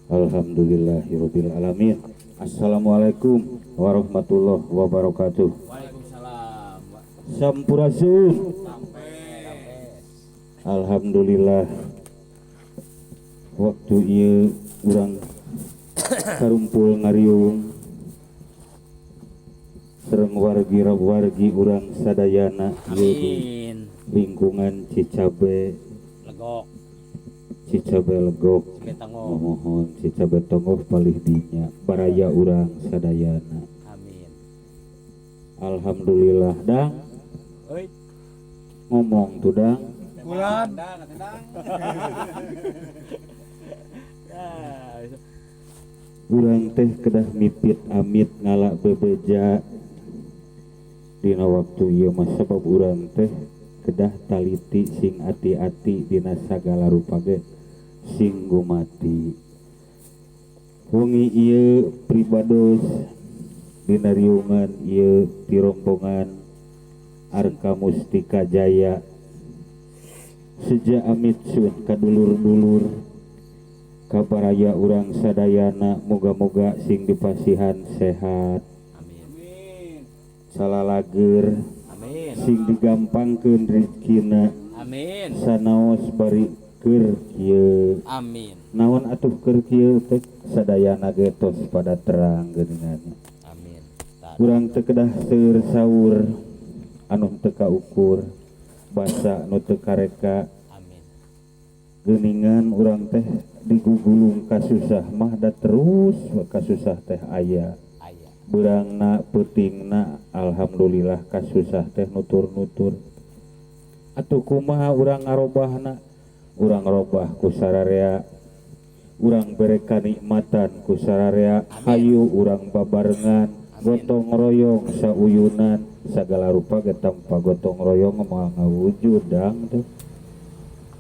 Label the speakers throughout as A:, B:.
A: Alhamdulillahirabbil alamin. Assalamualaikum warahmatullahi wabarakatuh.
B: Waalaikumsalam.
A: Sampurasun. Alhamdulillah waktu ieu urang karumpul ngariung sareng wargi-wargi urang sadayana ieu di
B: Amin.
A: lingkungan Cicabe.
B: Legok.
A: Cicabe Legok.
B: Cicabe.
A: Mohon Cicabe Tonggoh palih dinya baraya urang sadayana.
B: Amin.
A: Alhamdulillah, dang.
B: Euy.
A: Ngomong tuh, dang.
C: Bulan.
B: Ya,
A: urang teh kedah mipit amit ngala bebeja dina waktu ieu mah, sabab urang teh kedah taliti, sing ati-ati dina sagala rupa ge, sing gumati. Wengi ieu pribados dina riungan ieu ti rombongan Arka Mustika Jaya, seja amit sun ka dulur-dulur, kabaraya urang sadayana, moga-moga sing dipasihan sehat.
B: Amin.
A: Salalager.
B: Amin.
A: Sing digampangkeun rezekina.
B: Amin.
A: Sanaos bari keur kieu.
B: Amin.
A: Naon atuh keur kieu teh, sadayana ge tos pada terang geuningan.
B: Amin.
A: Urang teu kedah seur saur anu teu kaukur, basa nu teu kareka.
B: Amin.
A: Geuningan urang teh digugulung kasusah mah da terus kasusah teh aya.
B: Aya.
A: Beurangna peutingna, alhamdulillah kasusah teh nutur-nutur. Atuh kumaha urang ngarobahna? Urang robah ku sararea, urang bere kanikmatan ku sararea. Hayu urang babarengan gotong royong sauyunan, sagala rupa ge tanpa gotong royong moal ngawujud, dang. Tuh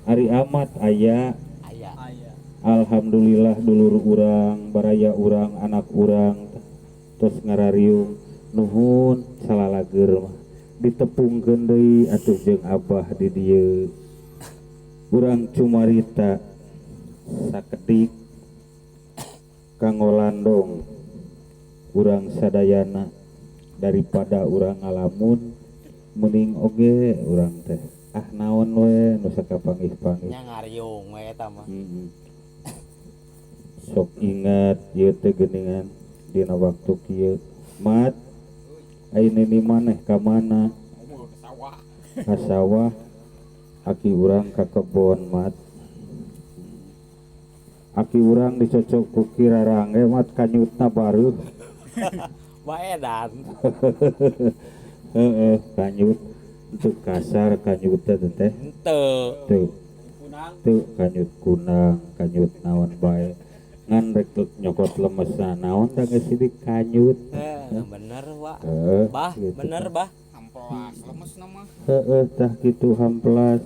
A: ari amat aya.
B: Aya.
C: Aya.
A: Alhamdulillah dulur urang, baraya urang, anak urang terus ngarariung, nuhun salalager mah ditepungkeun deui atuh jeung abah di dieu. Urang cumarita sakedik kanggo landong urang sadayana. Daripada urang ngalamun, mending oge urang teh ah naon we nu sakapanggih-panggih.
B: Nya ngariung we eta mah.
A: Sok ingat ieu teh geuningan dina waktu kieu. Mat, ai nini maneh ka mana? Ka sawah. Aki urang ka kebon, mat. Aki urang dicocok ku kirarange, mat, kanyutna bareuh.
B: Baedan.
A: Heeh, kanyut teu kasar kanyut teh teh.
B: Henteu.
A: Teu. Teu kanyut kunang, kanyut naon bae. Ngan rek nyokot lemesna naon da geus sidik kanyut.
B: Eh, bener, Wak.
A: Heeh,
B: Bah,
A: gitu.
B: Bener, bah.
C: Amplas lemes nama.
A: Heeh, tah kitu hamplas.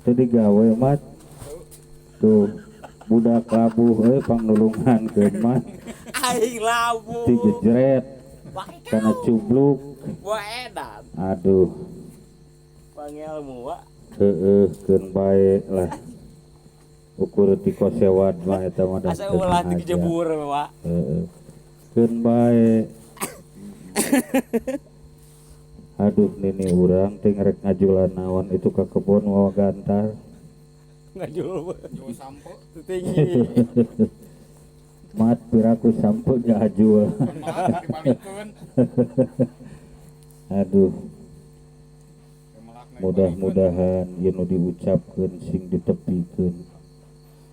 A: Teu digawe, mat. Tuh, budak labuh euy, pangnulungankeun, mat.
B: Aing labuh.
A: Digejret kana cubluk.
B: Baedan.
A: Aduh.
B: Pangelmu, Wak.
A: Heeh, keun bae lah. Ukur ti kosewad mah eta mah da
B: Asa
A: teu
B: ulah
A: ngahaja.
B: dijebur, Wak.
A: Heeh. Keun bae. Aduh, nini urang teh ngerek ngajulan naon itu ka kebon mawa gantar.
B: Ngajul
C: Jual sampo.
B: Tinggi.
A: Mat, piraku sampo ngajul.
C: Malah dibalikeun.
A: Aduh,
C: Melakna.
A: Mudah-mudahan ieu nu diucapkeun sing ditepikeun.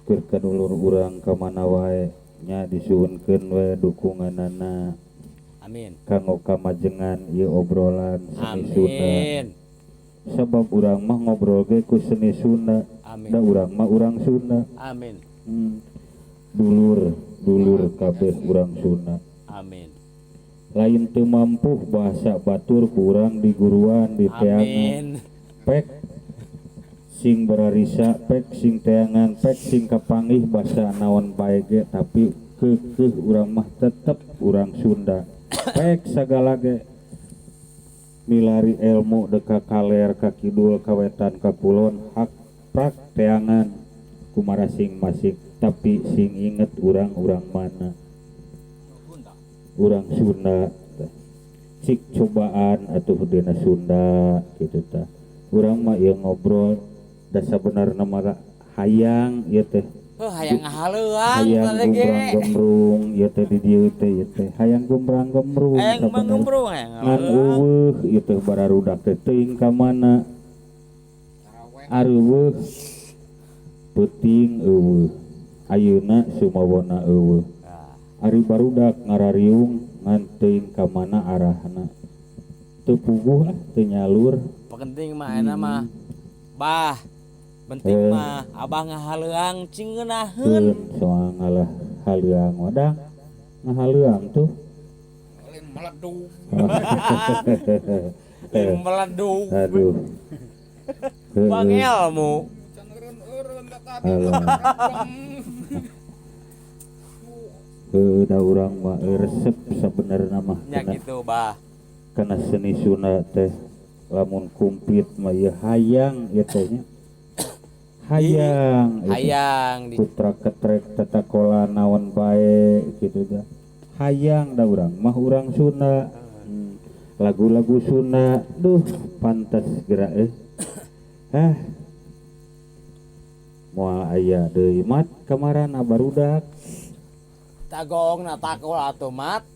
A: Keur ka dulur urang ka mana wae nya, disuhunkeun we dukunganana
B: Amin.
A: kanggo kamajengan ieu obrolan seni Sunda.
B: Amin.
A: Sabab urang mah ngobrol ge ku seni Sunda.
B: Amin.
A: Da urang mah urang Sunda.
B: Amin.
A: Dulur, dulur kabeh urang Sunda.
B: Amin.
A: Lain teu mampu bahasa batur ku urang di guruan di teangan.
B: Amin.
A: Pek sing bararisa, pek sing teangan, pek sing kapanggih basa naon bae ge, tapi keukeuh urang mah tetep urang Sunda. Pek sagala ge milari ilmu deka kaler ka kidul ka wetan ka kulon hak prak teangan. ku masing-masing tapi sing inget urang-urang mana urang Sunda tah. Cik cobaan atuh dina Sunda gitu tah. Urang mah ieu ngobrol da sabenerna mah hayang ieu teh.
B: Heuh hayang ngahaleuang
A: hayang
B: tadi ge.
A: gumbrang gembrung ieu teh di dieu teh ieu teh hayang gumbrang gembrung
B: Hayang
A: sabenerna.
B: gembrung hayang
A: Ngan
B: ngahaleuang.
A: eueuh ieu teh bararudak teh teuing ka mana areuweuh peuting eueuh ayeuna sumawona eueuh ari barudak ngarariung ngan teuing ka mana arahna teu puguh ah teu nyalur.
B: Penting mah ayeuna mah bah penting mah abah ngahaleuang cing ngeunaheun.
A: Soal ngalah haleuang wadang ngahaleuang tuh
C: Lain meleduk.
B: Lain meleduk.
A: Aduh.
B: Bang ilmu.
C: Can eureun-eureun da tadi.
A: Alah. Heuh da urang mah resep sabenerna mah
B: Nya kitu bah.
A: Kana seni Sunda teh lamun kumplit mah ieu hayang ieu teh nya. Hayang
B: hayang di
A: putra ketrek tatakola naon bae kitu da. Hayang da urang mah urang Sunda. Lagu-lagu Sunda duh pantes geura euy. Hah. Moal aya deui mat kamarana barudak.
B: Tagongna takol atuh mat.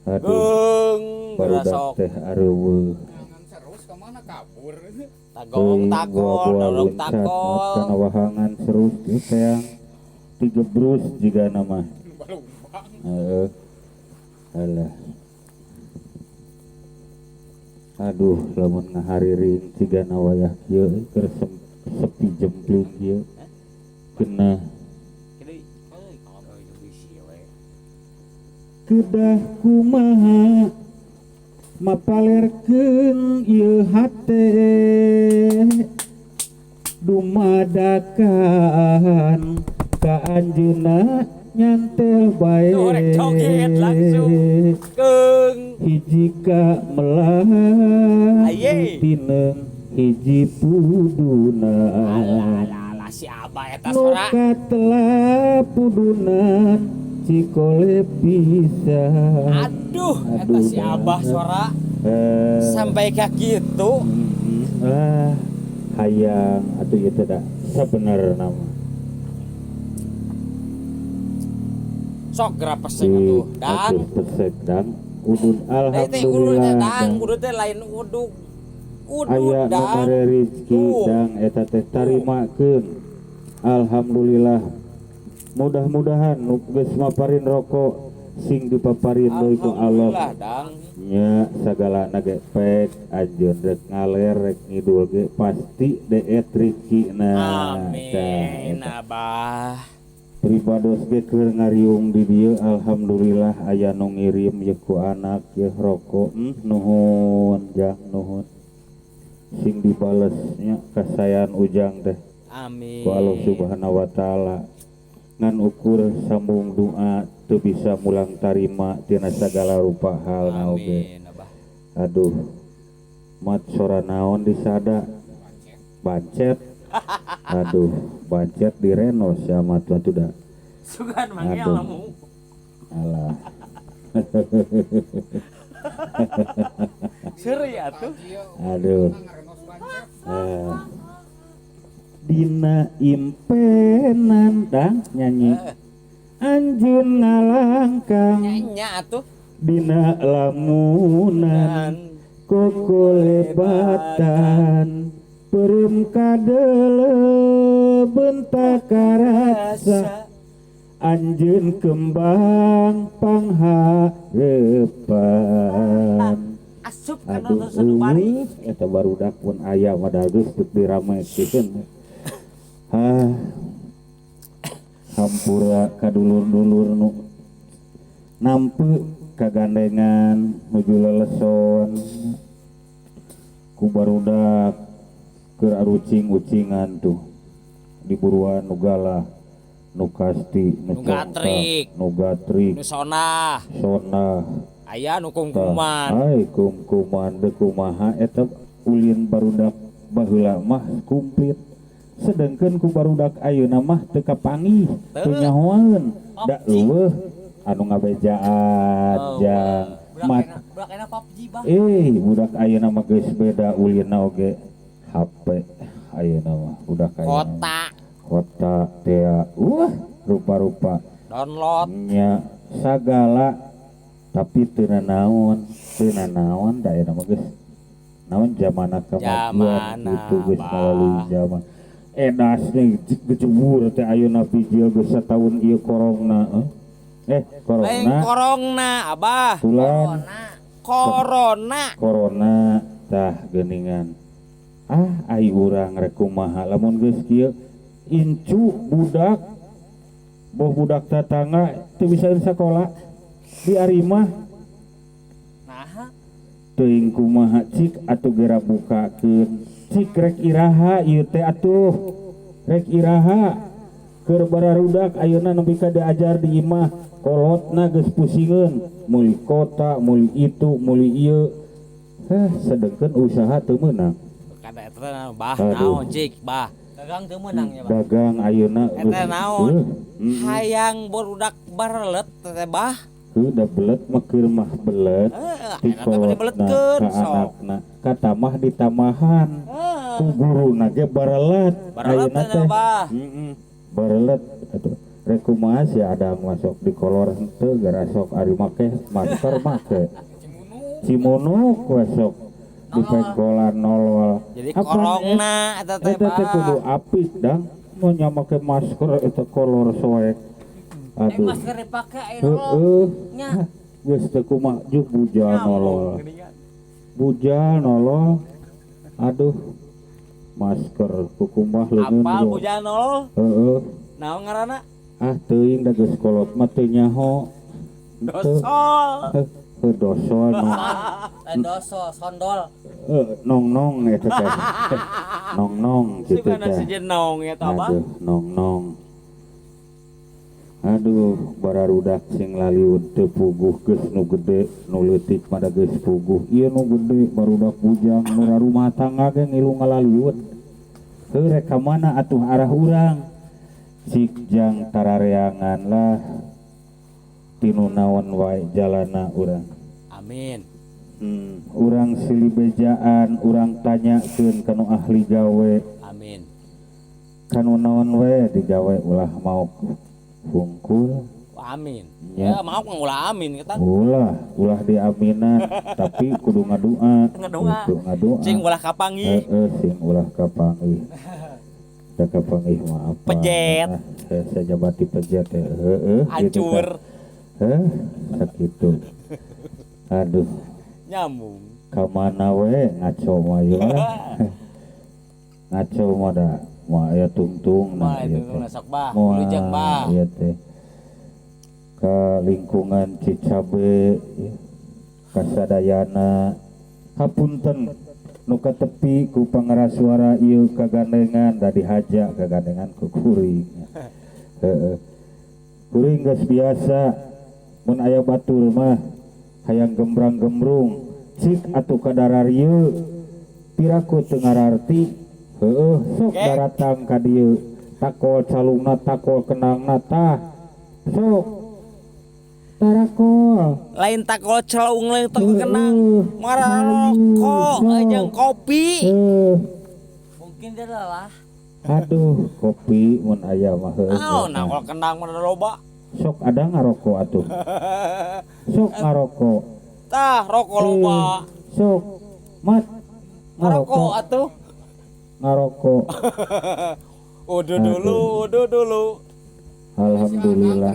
A: Aduh.
B: Geung
A: barudak teh areuweuh.
C: Jangan serus ka mana kabur.
B: Tagong takol, dorong takol.
A: Kana wahangan serus teh teang tigebrus jigana mah.
C: Balumbang.
A: Heeh. Alah. Aduh, lamun ngahariring jigana wayah kieu keur sepi jempling kieu. Kena kedah kumaha mapalerkeun ieu hate dumadakan ka anjeunna nyantel bae.
B: Tuh rek joget langsung. Keung
A: hiji ka melah tineung hiji puduna.
B: Alah alah si abah eta sora.
A: Nu katelah pudunan cikole pisan.
B: Aduh eta si abah sora. Sampai ka kitu.
A: Lah hayang atuh ieu teh da sabenerna mah.
B: Sok geura pesek atuh dang.
A: Atuh pesek dang. Udud alhamdulillah.
B: Dang udud teh lain udug. Udud
A: aya nu mere rezeki dang eta teh tarimakeun. Alhamdulillah. Mudah-mudahan nu geus maparin rokok sing dipaparin deui ku Allah. Nya sagalana ge pek anjeun rek ngaler rek ngidul ge pasti deet rezekina.
B: Amin abah.
A: Pribados ge keur ngariung di dieu alhamdulillah aya nu ngirim ye ku anak ye rokok. Nuhun jang nuhun. Sing dibales nya kasayan ujang teh.
B: Amin.
A: Ku Allah Subhanahu wa taala. Ngan ukur sambung doa teu bisa mulang tarima tina sagala rupa hal na oge. Aduh. Mat sora naon disada? Bancet. Aduh, bancet di renos ya mat atuh da.
B: Sugan mangel lamu.
A: Alah.
B: Seuri atuh.
A: Aduh. Dina impenan dang nyanyi. Anjeun ngalangkang.
B: Nyanyi atuh.
A: Dina lamunan kokolebatan peureum kadele bentak karasa anjeun kembang pangharepan.
B: Asup kana tos
A: eta barudak pun aya padahal geus teu diramekeun. Hah. Hampura ka dulur-dulur nu nampe kagandengan nuju leleson ku barudak keur arucing-ucingan tuh di buruan nu galah nu kasti nu
B: gatrik
A: nu gatrik
B: nu sonah
A: sonah
B: aya nu kungkuman
A: ai kungkuman deui kumaha eta ulin barudak baheula mah kumplit Sedengkeun ku barudak ayeuna mah teu kapanggih, teu nyahoan. Da leuweuh anu ngabejaan jang mat.
B: Budak enak PUBG bah.
A: Budak ayeuna mah geus beda ulina oge HP ayeuna mah budak ayeuna.
B: Kota.
A: Kota teh wah rupa-rupa.
B: Download
A: nya sagala tapi teu nanaon da ayeuna mah geus naon zamana kemajuan gitu geus melalui zaman. Edas nih gejebur teh ayeuna bijil geus sataun ieu korongna. Corona.
B: Lain korongna abah.
A: Tulan.
B: Corona.
A: Corona tah geuningan. Ah ai urang rek kumaha lamun geus kieu incu budak boh budak tetangga teu bisa sakola di arimah.
B: Naha?
A: Teuing kumaha cik atuh geura bukakeun. Cik rek iraha ieu teh atuh. Rek iraha keur bararudak ayeuna nepi ka diajar di imah kolotna geus pusingeun meuli kota meuli itu meuli ieu. Sedengkeun usaha teu meunang.
B: Kada eta bah naon cik bah. Dagang teu meunang nya bah.
A: Dagang ayeuna
B: eta naon? Hayang barudak barelet teh bah.
A: Heuh da belet mah keur mah belet. Ti kolotna ka anakna katamah ditamahan. Ku guruna ge barelet ayeuna teh. Heeh. Barelet atuh rek kumaha si Adang masuk di kolor henteu gara sok ari make masker make. Cimunuk we sok di pengkolan nolol.
B: Jadi korongna eta teh
A: eta teh kudu apik dang mun nya make masker eta kolor soek. Aduh.
B: Masker dipake aya nolol.
A: Nya. Geus teu kumaha juh bujal nolol. Bujal nolol. Aduh. Masker kukumah leungeun.
B: Apal bujal nolol?
A: Heeh.
B: Naon ngaranna?
A: Ah teuing da geus kolot mah teu nyaho.
B: Dosol.
A: Heuh dosol mah.
B: Dosol sondol.
A: Nong-nong eta teh. Nong-nong kitu teh.
B: Sugana sejenong eta abah.
A: Aduh, nong-nong. Aduh, bararudak sing laliud teu puguh geus nu gede, nu leutik mah da geus puguh. Ieu nu gede barudak bujang nu rarumah tangga ge ngilu ngalaliud. Heuh rek ka mana atuh arah urang? Cik jang tarareangan lah tinu naon wae jalana urang.
B: Amin.
A: Urang silih bejaan, urang tanyakeun ka nu ahli gawe.
B: Amin.
A: Kanu naon we digawe ulah maok hungkul.
B: Amin. Ya mau ulah amin kita.
A: Ulah diaminan tapi kudu ngadua.
B: Ngadoa.
A: Ngadoa.
B: Sing ulah kapanggih.
A: Heeh, sing ulah kapanggih. Da kapanggih mah apa?
B: Pejet.
A: Sajabati pejet heeh.
B: Hancur.
A: Heh, sakitu. Aduh.
B: Nyambung.
A: Ka mana we ngaco mah ieu lah. Ngaco mah da moal aya tungtung
B: nah ieu teh. Sok bah, wilujeng bah.
A: Ieu teh. Ka lingkungan Cicabe ya. Kasadayana hapunten nu katepi ku pangeras suara ieu kagandengan da dihaja kagandengan ku kuring. Heeh. Kuring geus biasa mun aya batur mah hayang gembrang-gembrung cik atuh kadararieu piraku teu ngararti heueuh sok daratang ka dieu takol calungna takol kenangna tah sok tarakol
B: lain takol celung lain takol kenang mararokok jeung kopi mungkin dia lelah.
A: Aduh kopi mun aya mah heueuh
B: naon nakol kenang mun loba
A: sok ada ngarokok atuh sok ngarokok
B: tah rokok loba
A: sok mat
B: ngarokok atuh
A: ngarokok.
B: Udah dulu.
A: Alhamdulillah.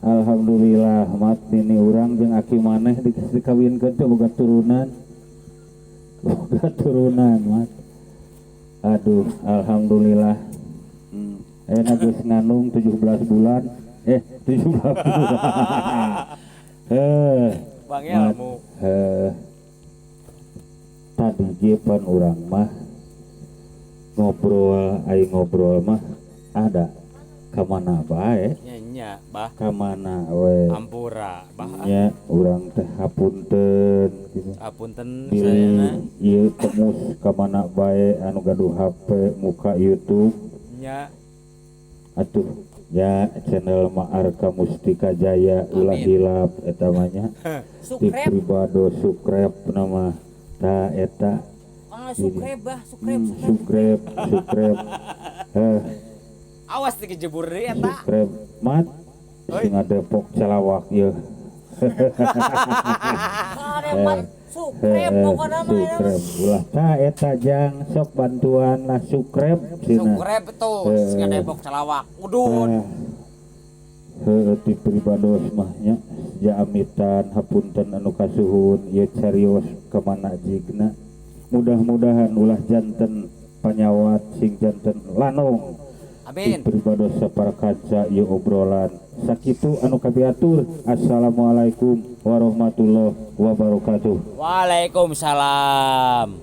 A: Alhamdulillah mat ini urang jeung aki maneh dikawinkeun teh boga turunan. Boga turunan mat. Aduh, alhamdulillah. Ayeuna geus ngandung 17 bulan. 17 bulan.
B: Bang ilmu.
A: Tadi ge pan urang mah ngobrol, ai ngobrol mah ada Ka mana bae.
B: Nya nya, Bah.
A: Ka mana we.
B: Ampura, Bah.
A: Nya urang teh hapunten gitu.
B: Apunten
A: Bilih
B: sayana.
A: Ieu temus ka mana bae anu gaduh HP muka YouTube.
B: Nya.
A: Atuh ya, channel Ma'arka Mustika Jaya ulah
B: Amin.
A: hilap eta mah nya. Di
D: Subscribe.
A: pribado subscribe nama ta eta.
D: Ah, subscribe, Bah, subscribe,
A: Subscribe,
D: subscribe.
A: subscribe, eh.
B: Awas dikejebur deui eta.
A: Subscribe mat
B: Oi.
A: sing Depok calawak ye.
D: Karemat subscribe pokokna mah eta mah.
A: Subscribe ulah ta eta jang sok bantuan lah subscribe sina.
B: Subscribe tuh, sing Depok calawak. Udun.
A: Eh, heueuh, ti pribados mah nya ja amitan hapunten anu kasuhun ieu carios kemana jigna, mudah-mudahan ulah janten panyawat, sing janten lanong ti
B: Amin.
A: pribados sapara kanca ieu obrolan. Sakitu anu kabiatur, assalamualaikum warahmatullahi wabarakatuh.
B: Waalaikumsalam.